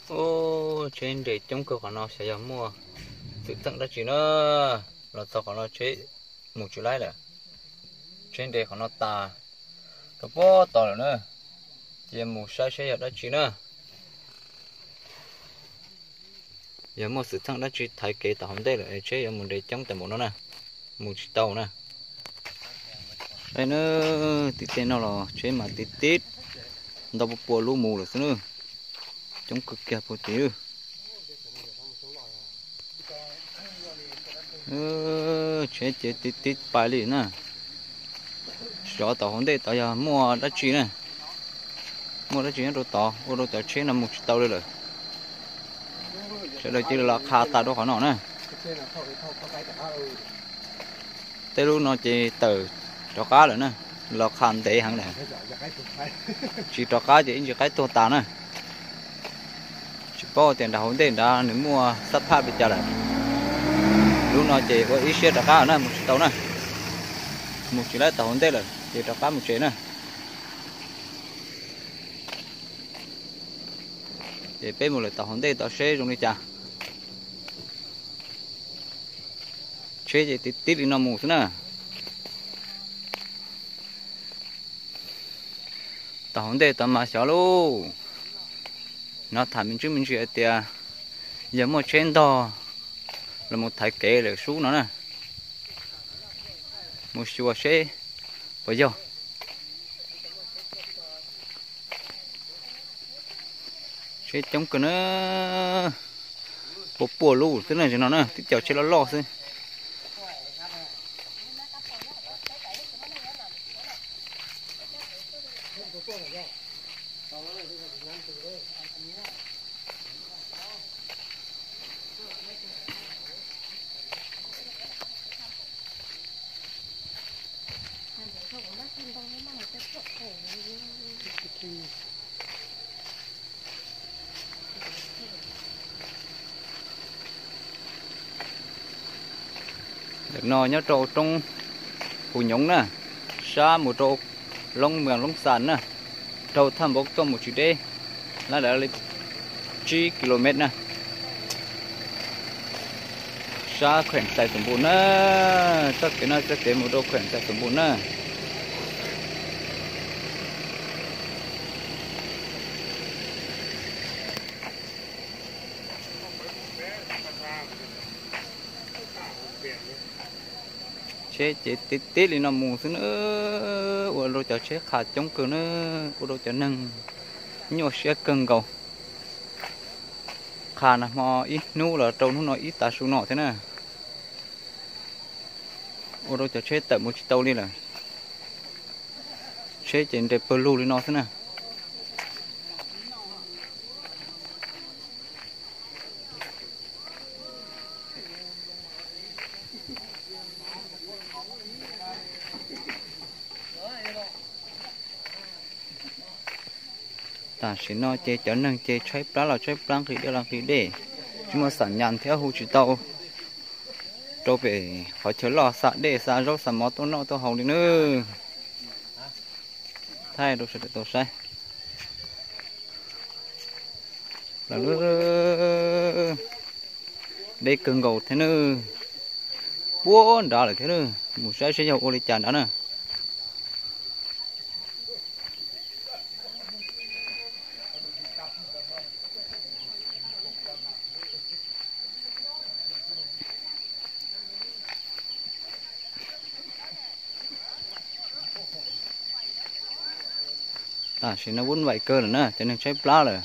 Ub, tsheb nres coob kawg qhov no, xyov yog muaj xwm txheej dab tsi na. Los txog qhov no tsheb mus tsis laib lawm. Tsheb nres qhov no tas rau puag tod lawm na. Cia mus saib seb yog dab tsi na. Yog muaj xwm txheej dab tsi thaiv kev tom hauv ntej lawm es tsheb yuav mus nres coob tag npaum no na, mus tsis tau na. Saib na, tim tej no los tsheb mas tib tib ntau pua pua lub mus lawm xwb na. Coob kawg kiag puag tim. Tsheb ces tib tib pais li na. Xyov tom hauv ntej tod yog muaj dab tsi na. Muaj dab tsi nyob rau tod ua rau cov tsheb no mus tsis tau li lawm. Sawv daws cia li los qha tas rau qhov no na. Tej lub no ces tawm rov qab lawm na, los qha ntev heev lawm. Tsis rov qab ces ib ntsis qaib tuag tas na. Tsis paub tias nram hauv ntej nrad nws muaj xab phaj li cas lawm. Lub no ces ua ib siab rov qab na, mus tsis tau na. Mus tsis laib tom hauv ntej lawm ces rov qab mus tsev na. Ces peb mus lawm tom hauv ntej tod seb zoo li cas. Tsheb ces tib tib li no mus xwb na. Tom hauv ntej tod mas xyov lauj. Hnov tham me ntsis me ntsis hais tias yog muaj tsheb ntog los mus thaiv kev lawm sub no na. Mus xyuas seb puas yog. Tsheb coob kawg na, pua pua lub xwb na, no na tib co tsheb loj loj xwb. Ntawm no nyob rau roob Hu Nyoov na, sab mus rau Loob Mws Loob Xas na, rau thaj npoo tuaj mus tsis deb, lawv li tsib ki lo mev na. Sab kheem Xais Tus Npus na, txoj kev no txoj kev mus rau kheem Xais Tus Npus na. Tsheb ces tib tib li no mus xwb na, ua rau cov tsheb qha coob kawg na, ua rau cov neeg nyuaj siab kawg nkaus. Qha nag hmo ib hnub los rau hnub no ib tav su no thiab na. Ua rau cov tsheb tawm mus tsis tau li lawm. Tsheb ces nres pawg lug li no xwb na. Tam sim no ces cov neeg ces tshaib plab los tshaib plab, nqhis dej los nqhis dej, tsis muaj xam nyas thiab hu tsis tau rau pem qhov chaw loj xa dej xa zaub xa mov tuaj noj tuaj haus li nawb. Thaij rau sawv daws tau saib. Deb kawg nkaus thiab nawb. Puag nrad lawm thiab nawb, mus saib seb yog ua li cas nrad na. Tam sim no vuj vais kawg lawm na, cov neeg tshaib plab lawm.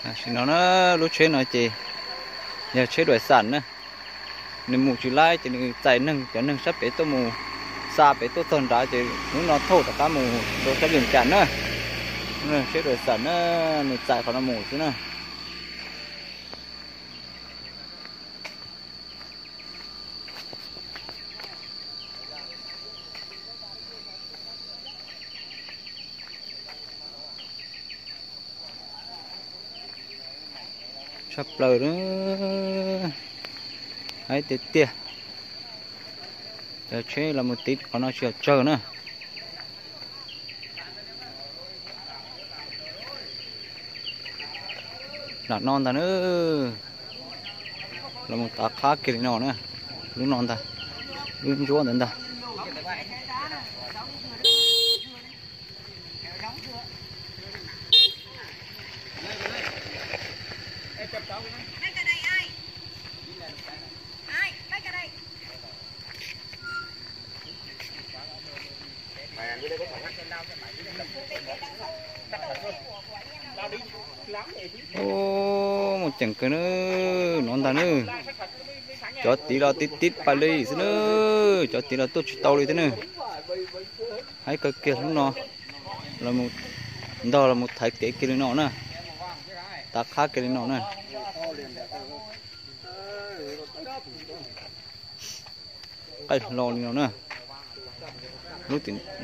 Tam sim no na, lub tsheb no ces yog tsheb đuổi sản na, nws mus tsis laib ces nws txais neeg, cov neeg sab pem tuaj mus xa pem tuaj txog nrad ces hnub no thauj rov qab mus rau sab Vias Cas na. Seb dua xam na, nws txais qhov no mus xwb na. Tshaj plaws na, haib tiag tiag. Cov tsheb los mus tiv qhov no tsis yog tsawg na. Nram no ntag na, los mus tav qhab kiag li no na, lub no ntag, lub ntsuab ntawd ntag. Ub, mus ceem kawg na, no ntag na. Cov tiv los tib tib pais li xwb na, cov tiv los tuaj tsis tau li thiab na. Haib kawg kiag hnub no, los ntog los mus thaiv kev kiag li no na, tav qhab kiag li no na. Qaij hlo li no na.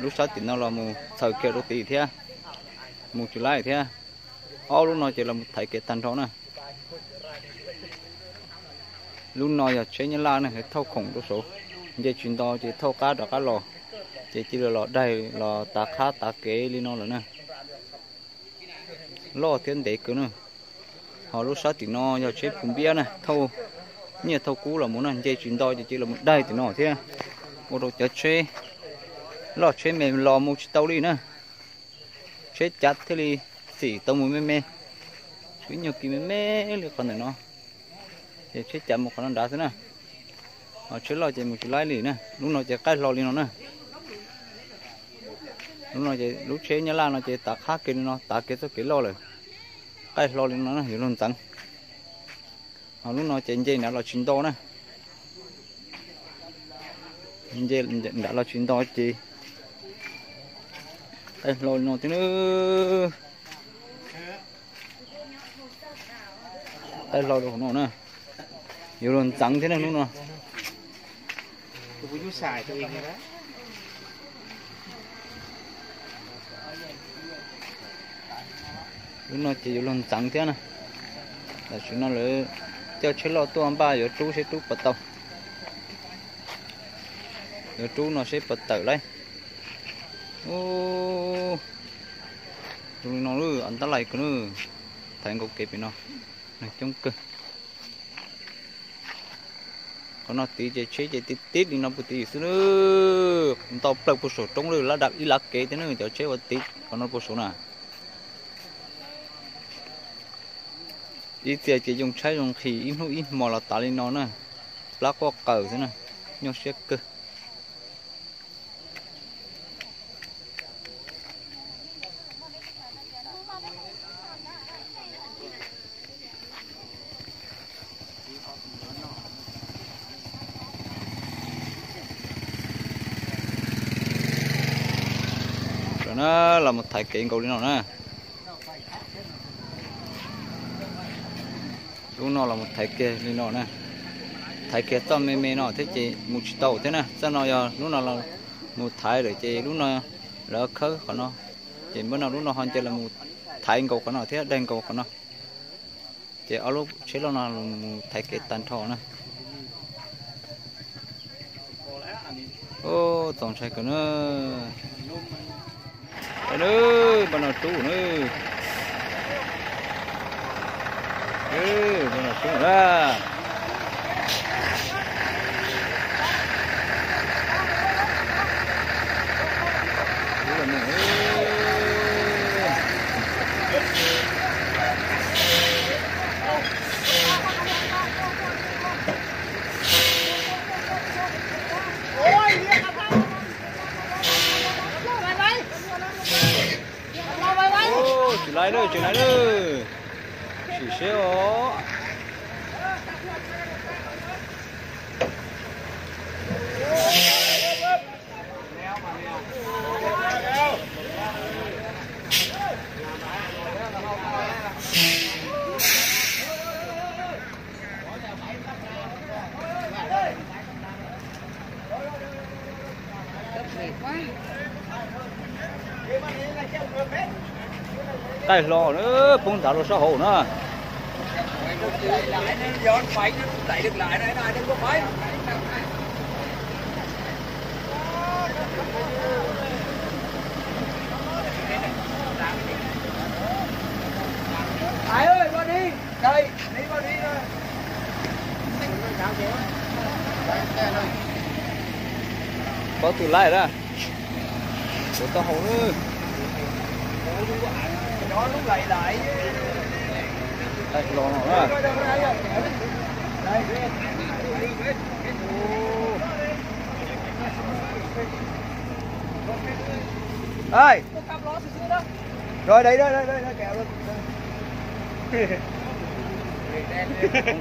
Lub sab tim no los mus txhaws kiag rau tid thiab, mus tsis laib thiab. Ob lub no ces los mus thaiv kev tag nrho na. Lub no yog tsheb Nyab Laj na, thauj khoom rau saud, nce tsis nto ces thauj qab rov qab los, ces cia li los daig los tav qhab tav kev li no lawm na. Loj thiab ntev kawg na. Ho lub sab tim no yog tsheb puv npiab na, thauj nyiaj thauj kub los mus na, nce tsis nto ces cia li los mus daig tim no thiab. Ua rau cov tsheb loj tsheb me los mus tsis tau li na. Tsheb cav thiaj li xim tau mus me me, ib nyuag kis me me li qhov ntawm no. Ces tsheb cav mus qhov no nrad xwb na. Ho tsheb loj ces mus tsis laib li na. Lub no ces qaij hlo li no na. Lub no ces lub tsheb Nyab Laj no ces tav qhab kiag li no, tav kiag txoj kev loj lawm. Qaij hlo li no na, yuav luag ntxeev. Ho lub no ces nce nrad los tsis nto na. Nce nrad los tsis nto ces qaij hlo li no thiab na. Qaij hlo rau hauv no na. Yuav luag ntxeev thiab na lub no. Lub no ces yuav luag ntxeev thiab na. Tam sim no lawv coj tsheb loj tuaj npaj yuav rub seb rub puas tau. Yuav rub no seb puas tawm lauj. Ub, zoo li no lawm, ntab lais kawg na. Thaiv nkaus kev pem no, neeg coob kawg. Qhov no tiv ces tsheb ces tib tib li no puag tid xwb na. Ntau plaws puag saum roob lawm, lab dam ib lav kev thiab na, cov tsheb uas tiv qhov no puag saum na. Ib txhia ces yoo tshaib zoo nqhis ib hnub ib hmo los tav li no na. Plab quaj qaws xwb na, nyuaj siab kawg. Lawm na, los mus thaiv kev nkaus li no na. Lub no los mus thaiv kiag li no na. Thaiv kiag txoj me me no thiab ces mus tsis tau thiab na. Txoj no yog lub no los mus thaiv lawm ces lub no lawv khawb qhov no. Ces npaj no lub no ho nce los mus thaiv nkaus qhov no thiab daig nkaus qhov no. Ces ob lub tsheb loj no los mus thaiv kev tag nrho na. Ub, txaus ntshai kawg na. Npaj no rub na. Npaj no rub na. Tsis laib lawm, tsis laib lawm. Sim siab os. Qaij hlo na, poob ntav rau sab hauv na. Pov twg laij na? Ua tau hau na. Los no na. Rồi đấy, đấy, đấy, đấy, đấy, kéo luôn.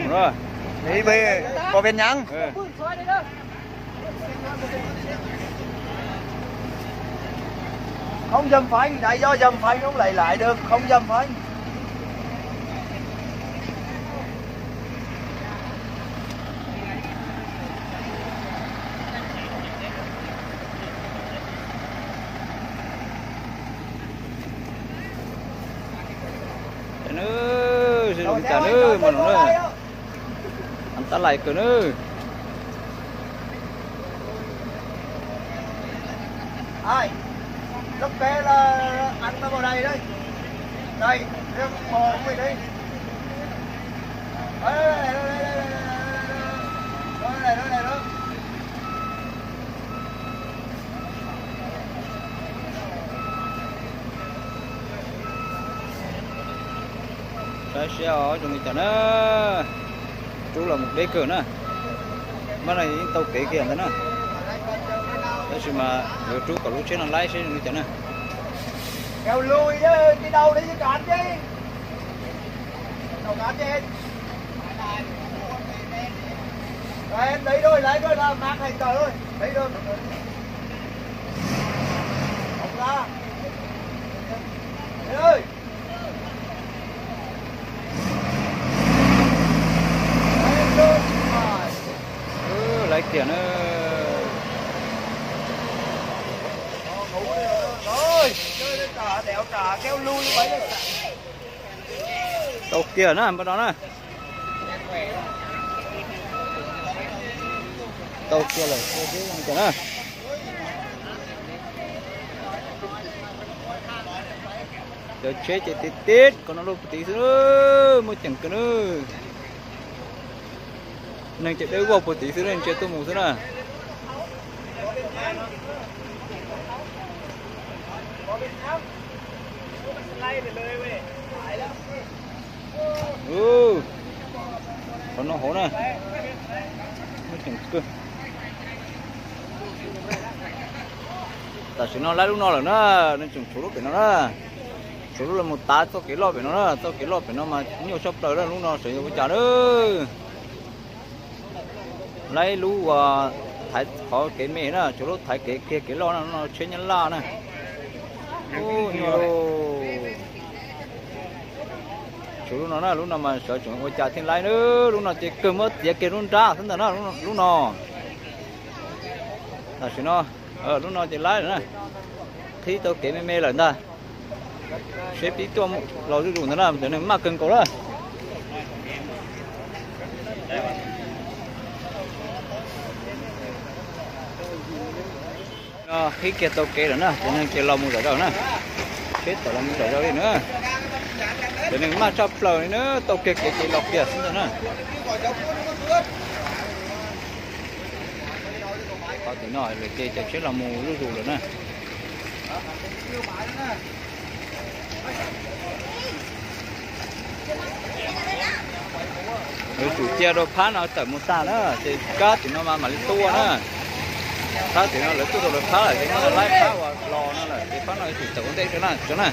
Rồi. Đấy, về, có bên nhắn. Ừ. Không dầm phanh, đấy do dầm phanh không đẩy lại được, không dầm phanh. Cov nws, cov nws, mas no na. Ăn tắt like kawg nws. Ai, lốp pé là ăn nó vào đây đấy. Đây, riêng bò quay đấy. Đây, đây, đây, đây, đây. Đó, đây, đó, đây, đó. Saib seb zoo li cas na. Rub los mus deb kawg na. Mas no yeej tau kev kiag ntawd na. Tab sis mas yuav rub kom lub tsheb no laib seb zoo li cas na. Kéo lùi chứ, đi đâu đấy chứ, cản chứ. Đâu cản chứ. Rồi em đẩy đuôi, đẩy đuôi ra, mang hàng cờ thôi. Đẩy đuôi. Không ra. Đẩy đuôi. Đẩy đuôi. Ơ, laib tiag na. Rồi, đèo Cả kéo lui vậy. Tau kiag na, npaj no na. Tau kiag lawm, tau kiag na. Cov tsheb ces tib tib kom no lub puag tid xwb, muaj ceem kawg na. Neeg ces dawb vog puag tid xwb, ntsia tuaj mus xwb na. Qhov no hauv na, muaj ceem kawg. Tam sim no laib lub no lawm na, neeg tseem tshuav lub pem no na. Tshuav lub los mus tav txoj kev loj pem no na, txoj kev loj pem no mas nyuaj tshaj plaws na, lub no xyov yuav ua cas na. Laib lub uas thaiv qhov kev me na, tshuav lub thaiv kev kiag kev loj na, lub no tsheb Nyab Laj na. Ub, nyuaj. Tshuav lub no na, lub no mas xyov tseem ua cas thiaj laib na, lub no ces kawg muab txiav kiag lub nrab xwb ntag na, lub no. Tam sim no, lub no ces laib lawm na, qhib tau kev me me lawm ntag. Seb pib tuaj los zuj zus ntawd na, cov neeg maj kawg nkaus na. Qhib kiag tau kev lawm na, cov neeg ces los mus zom zaws na. Seb tawm los mus zom zaws li na. Cov neeg maj tshaj plaws li na, tau kiag kev ces los kiag xwb ntag na. Qhov tim no lawm ces cov tsheb los mus zuj zus lawm na. Yuav tsum cia rau phab no tawm mus tag na, ces kab tim no mas mam li tuaj na. Phab tim no lawv tuaj rau lawv phab lawm ces no laib phab uas los no lawm ces phab no yuav tsum tawm ua ntej rau na, tso na.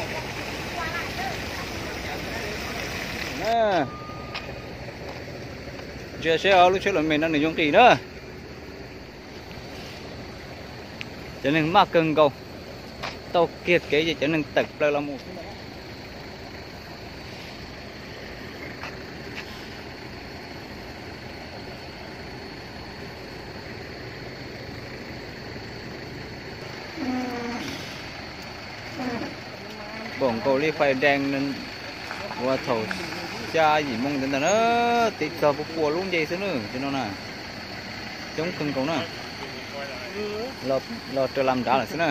Ntsia seb ob lub tsheb los me no nws yuav nqis na. Cov neeg maj kawg nkaus, tau kiag kev ces cov neeg tawm plaws los mus. Npaum nkaus li fais dees uas thaum xya yim moo ntawd ntag na, tiv txog pua pua lub nce xwb na, cov no na, coob kawg nkaus na, los raws las nrad lawm xwb na.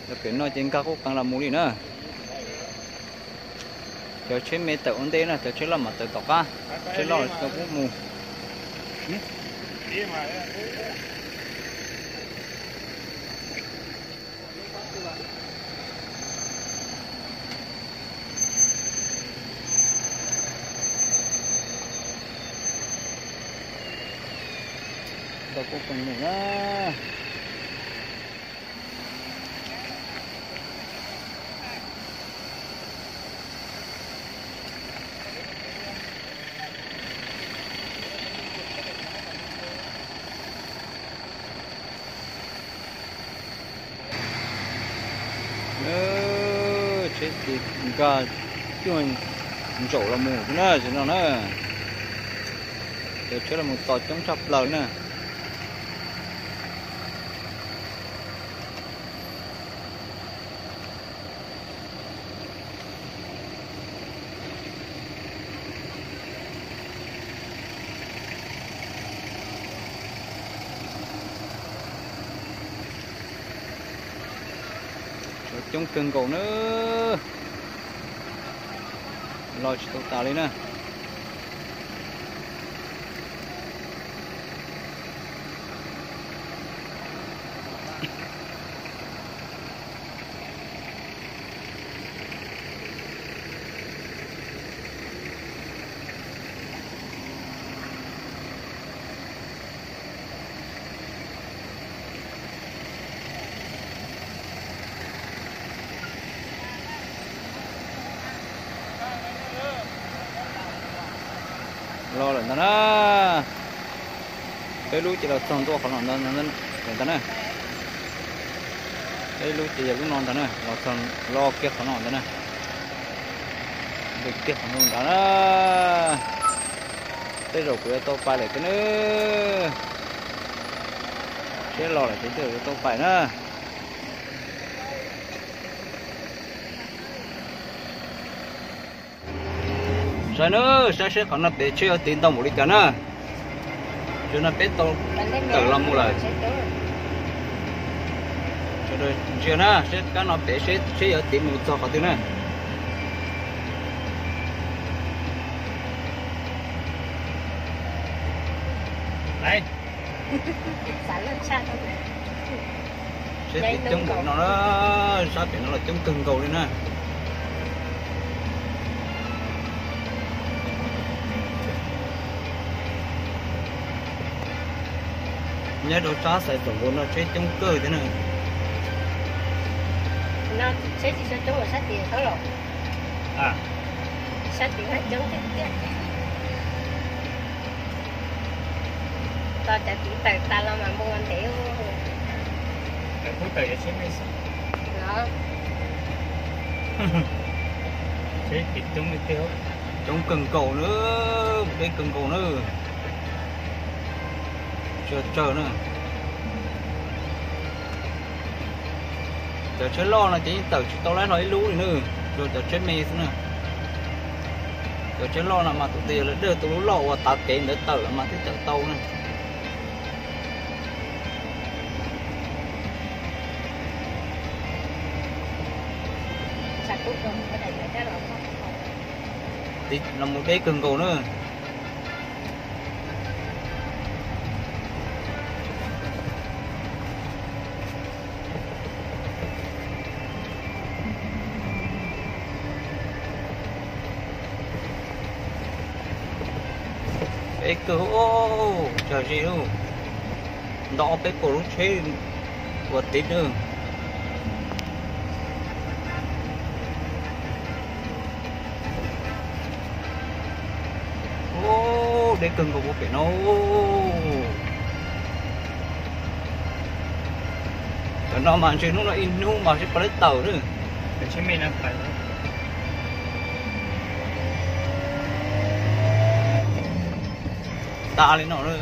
Los pem no ces nkag qub qees los mus li na. Cov tsheb me tawm ua ntej na, cov tsheb loj mam tawm tom qab, tsheb loj tsis tau qub mus. Tau kuj pheej num na. Tsheb ces nkag cuag ntsaum los mus xwb na, tam no na. Cov tsheb los mus tos coob tshaj plaws na. Coob kawg nkaus na, los tsis tau tas li na. Los lawm ntag na. Peb lub ces los txog ntua qhov no ntag na. Peb lub ces yog lub no ntag na, los kiag qhov no ntag na. Nqis kiag qhov no ntag na. Tej zaum kuv yuav tau pais lawm thiab na. Tsheb los lawm ces tej zaum yuav tau pais na. Saib na, saib seb qhov no pem tsheb yuav tiv ntau npaum li cas na. Tam no peb tau tawm los mus lawm. Ntsia na, seb kab no pem seb tsheb yuav tiv mus txog qhov twg na. Seb tiv coob npaum no na, sab pem no los coob kawg nkaus li na. Nyob rau sab Xais Xoom Vos no tsheb coob kawg thiab na. Tsheb tsis tshua coob, sab tim tod los, sab tim no coob tiag tiag. Tos cov tid tawm tas los mas npau ntev. Tawm kub tawm yuav tsheb me xwb. Los, tsheb tim coob li tiag. Coob kawg nkaus na, deb kawg nkaus na. Tsawg tsawg na. Cov tsheb loj no ces yeej tawm tsis tau lab hlo ib lub li na, tsuas cov tsheb me xwb na. Cov tsheb loj no mas tus twg yog lawv dawj tus lub loj uas tav kev ntawd tawm los mas twb tawm tau na. Los mus deb kawg nkaus na. Deb kawg, tsawg zis lawm, nto ob peb puas lub tsheb uas tiv na. Ub, deb kawg nkaus puag pem no. Cov no mas ntshe hnub no ib hnub mas tsis pom lawv tawm na. Tas li no na.